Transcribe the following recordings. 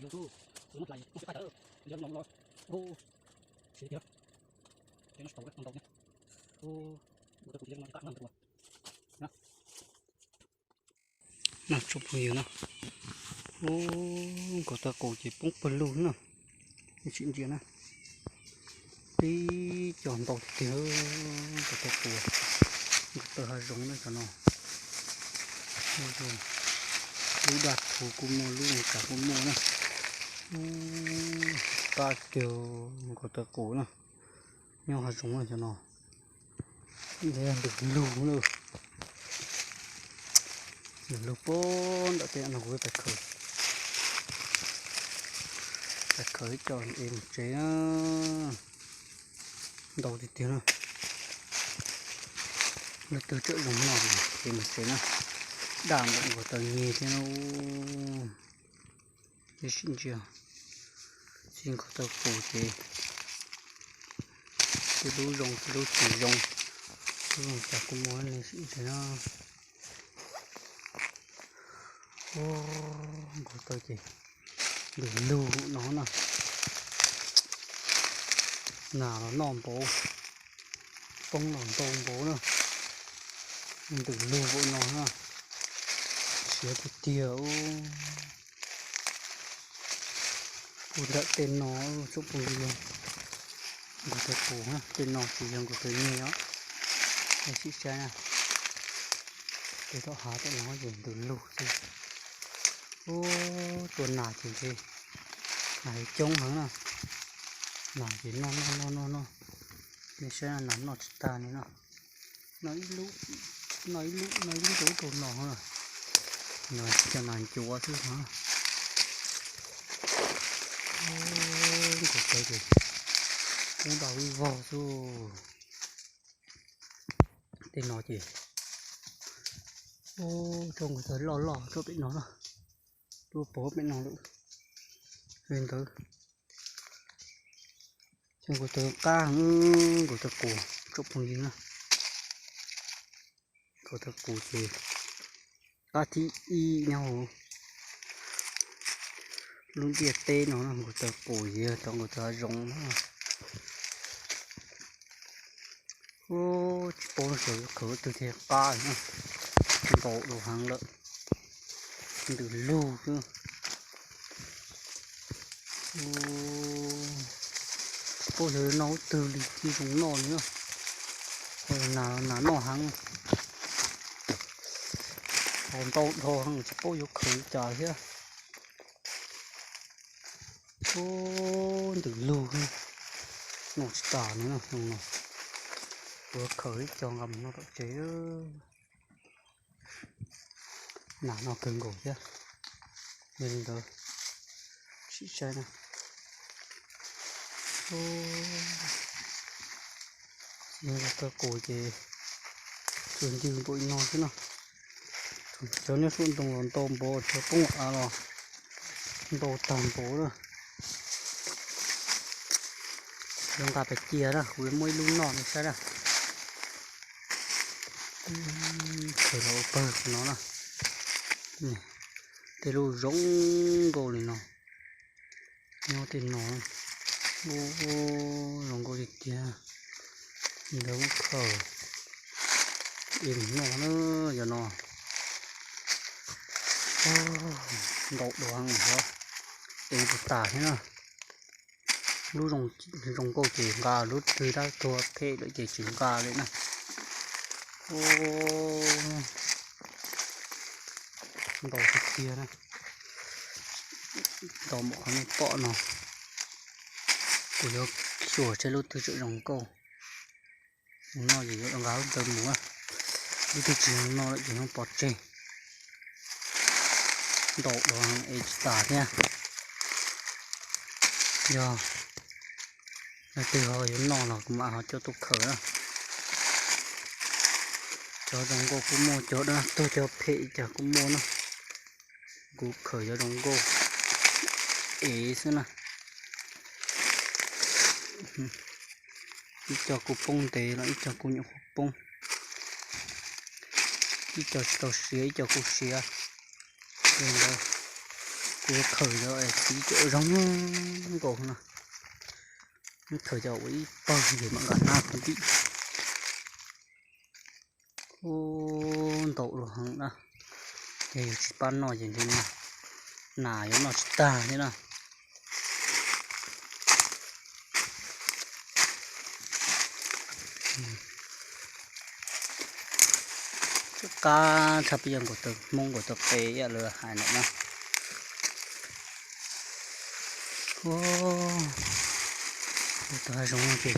Yus tus, tus no hlais, mus tsis tau, yog no los, siav tiag, ces no tsis tau, no ntau thiab. Ua, ua tau tus tiag no ces qab no ntau. No tsoom phooj ywg na, ub, nkaus taw qus ces poob pawg lug na, nej sim ntsia na, tib co ntau tiag tiag, nkaus taw qus, nkaus taw hav zoov na cov no, lub daj thuv kuj muaj, lub zoo cas kuj muaj na, ub, qab tiag, nkaus taw qus na, nyob hav zoov na cov no. Ntawm lug na, ntawm lug puag nram tej no kuv pais khaws, pais khaws ib co es mus tsev na. Ntau tiag tiag na. Leej twg tseem zoo noj ces mus tsev na. Daj npaum nkaus taw nyiag thiab na. Nej sim ntsia, txij nkaus taw qus ces tej lub zoo tej lub tsis zoo, lub zoo cas kuj muaj, nej sim ntsia na. Ub, nkaus taw ces ntws lug no na. Nas los noj npaum, poob los ntau npaum na. Ntws lug npaum no na, siav tiag tiag. Puag nram tej no tsoom phooj ywg, nkaus taw qus, tej no tsis yog nkaus taw nyiag os. Nej sim saib na, tej thaum hav tom no ces ntws lug xwb. Ub, tua nas ces ntshe nas coob heev na. Nas ces noj noj noj noj noj, nej saib nas noj tsis tag li no. Noj ib lub, noj ib lub, noj ib lub rau ub rau no, no cov nas ncuav xwb no. Nkaus taw ces kub dau ib vog xwb. Tej no ces, ub, rau nkaus taw loj loj rau pem no na, tuaj pov pem no lawm. Li ntawd, ces nkaus taw qab, nkaus taw qus tsoom phooj ywg na. Nkaus taw qus ces qab thib ib nyob hauv lub ntiaj teb no na, nkaus taw qus yog cov nkaus taw hav zoov na. Ub, tsis paub xyov yuav khaws lub twg thiaj qab na, ntau dua heev lawm, ntws lug xwb. Tsis paub xyov yuav noj lub twg li thiaj zoo noj li na. Nas, nas noj heev, qos ntau dhau heev tsis paub yuav khaws li cas thiab. Ub, ntws lug, noj tsis tas li no. Kuv khaws ib co nqa mus noj tom tsev. Nas noj kawg nkaus thiab. Yog li ntawd, sim saib na. Nkaus taw qus ces tsuas ncw npaum li no xwb na. Cov nyob saum ntoo los ntau npaum, cov poob av los ntau tag npaum na. Yuav nqa pais cia na, kuv yuav muab ib lub noj nej saib na. Khaws los ua pawg qhov no na. Tej lub zoo nkauj li no, nyob tej no, zoo nkauj tiag tiag. Ntawd muab khaws es mus noj na, yog no. Ntau dua, es puas tas thiab na. Lub zoo nkauj ces nqa, lub twg dab tuag phem lawm ces tsis nqa li na. Ntau tiag tiag na. Ntau npaum qhov nej pom no. Kuv yuav xyuas seb lub twg tseem zoo nkauj. Mus noj ces yuav nqa lub ntawd mus, lub twg tsis zoo noj lawm ces yuav pov tseg. Ntau dua es tsis tas thiab. Yog leej twg ho yuav noj los kuv mam ho coj tuaj khaws na. Cov zoo nkauj kuj muaj, cov dab tuag cov phem cas kuj muaj na. Kuv khaws cov zoo nkauj es xwb na. Ib co kuj poob ntev los ib co kuj nyuam qhuav poob. Ib co tsis tau siav, ib co kuj siav. Li ntawd, Ces khaws cov txiv cam zoo nkauj no, khaws cov ua ib pawg ces mam nqa hnab ntim. Ub, ntau dua heev na. Ces yus tsis pab noj ces ntshe nas yuav noj tsis tag thiab na. Qab tshaj peb yog nkaus taw Hmoob nkaus taw qe ib yam li hais ntawm no. Ub, tus hav zoov no ces,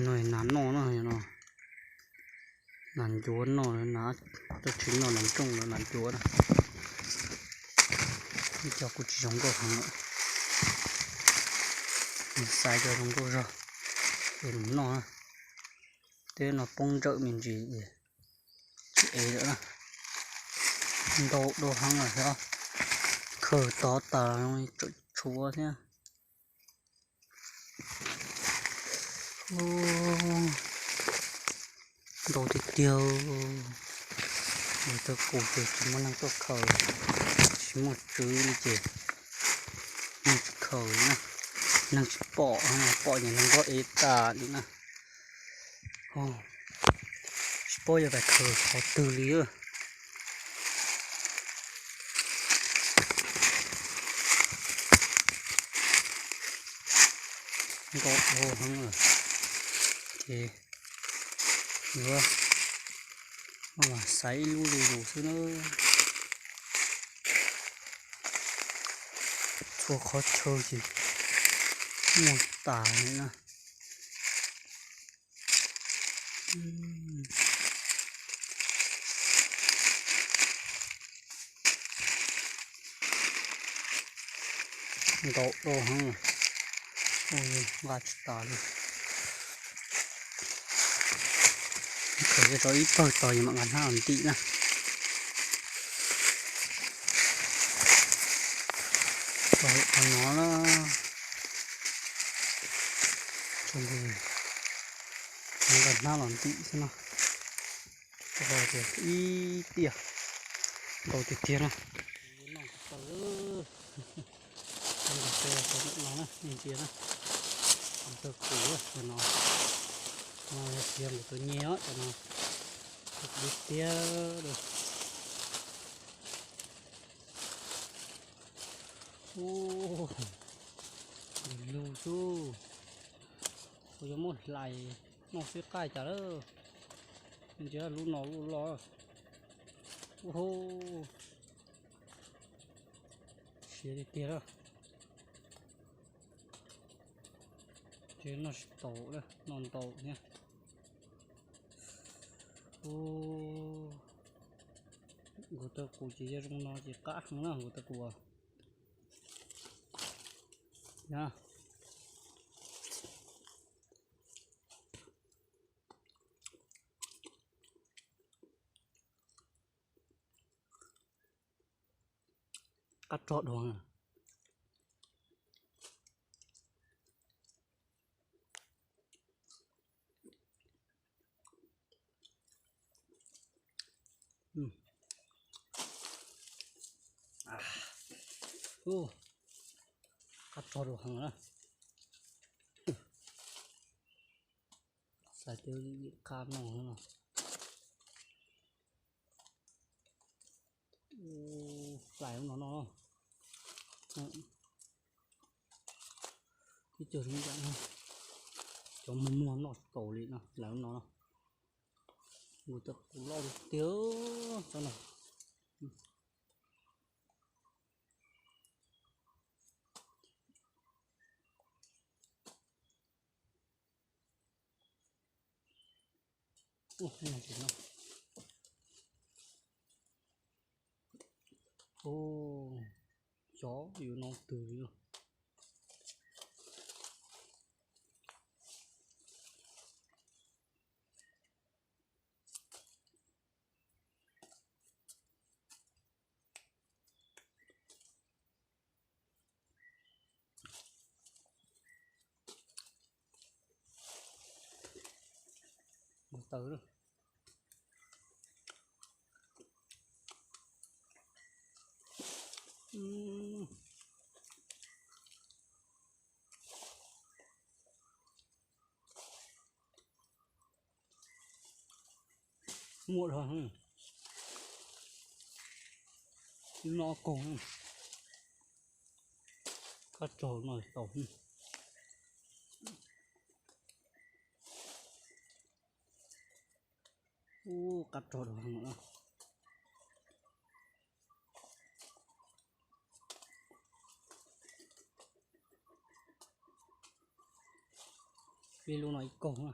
no nas noj na, nas ncuav noj, nas tau tsis noj nas nrooj los nas ncuav na. Ib co kuj tsis zoo nkauj heev lawm, xaiv cov zoo nkauj zog es mus noj na. Twb no poob ntsawm me ntsis es tsis ev lawm na. Ntau dua heev lawm thiab, khaws tod tas tsam tshuav thiab. Ntau tiag tiag. Yus tau qus ces tsis muaj neeg tuaj khaws, tsis muaj tswv li ces neeg tsis khaws li na, neeg tsis pom, pom ces neeg nkaub ev tas li na. Tsis paub yuav pais khaws qhov twg li. Ntau dua heev lawm, ces yuav xaiv ib lub zuj zus xwb na. Txhua qhov chaw ces muaj tas li na. Ntau dua heev, nqa tsis tas li. Khaws tso ib pawg tod es mam nqa hnab los ntim na. Tso qhov no na. Tso nti, nqa hnab los ntim xwb no. Ib tiam ntau tiag tiag na. Noj taw, noj taw no na, nej ntsia na. Noj taw kuv cov no, no yog tiag nkaus taw nyeg os cov no. Tiag tiag li. Ub, lug xwb. Kuv yuav muab hlais noj xwb qaij cas lawm. Ntsia lub no lub loj. Ub, siav tiag tiag lawm. Ces noj tsis tau, noj ntau thiab. Ub, nkaus taw qus ces yog zoo no ces qab heev na nkaus taw qus. Qab tso dua. Qab tso dua heev na. Xav tias qab no no. Hlais lub no no. Ib co zoo ib yam, cov muag muag noj tsis tau li no, hlais lub no no. Nkaus taw qus loj tiag tiag cov no. Ub, no ces no. Ub, xyov yuav noj twg li. Nkaus taw lawm. Muaj dhau. Ib no kaug. Kab tsog no tau. Ub, kab tsog dhau heev na. Ib lub no ib kaug na.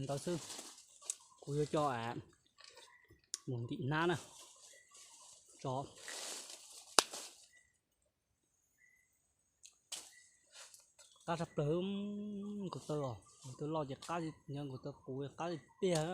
Ntawd xwb, kuv yuav coj mus ntim hnab na. Tso, qab tshaj plaws. Nkaus taw os, nkaus taw loj ces qab, nkaus taw qus qab li tiag.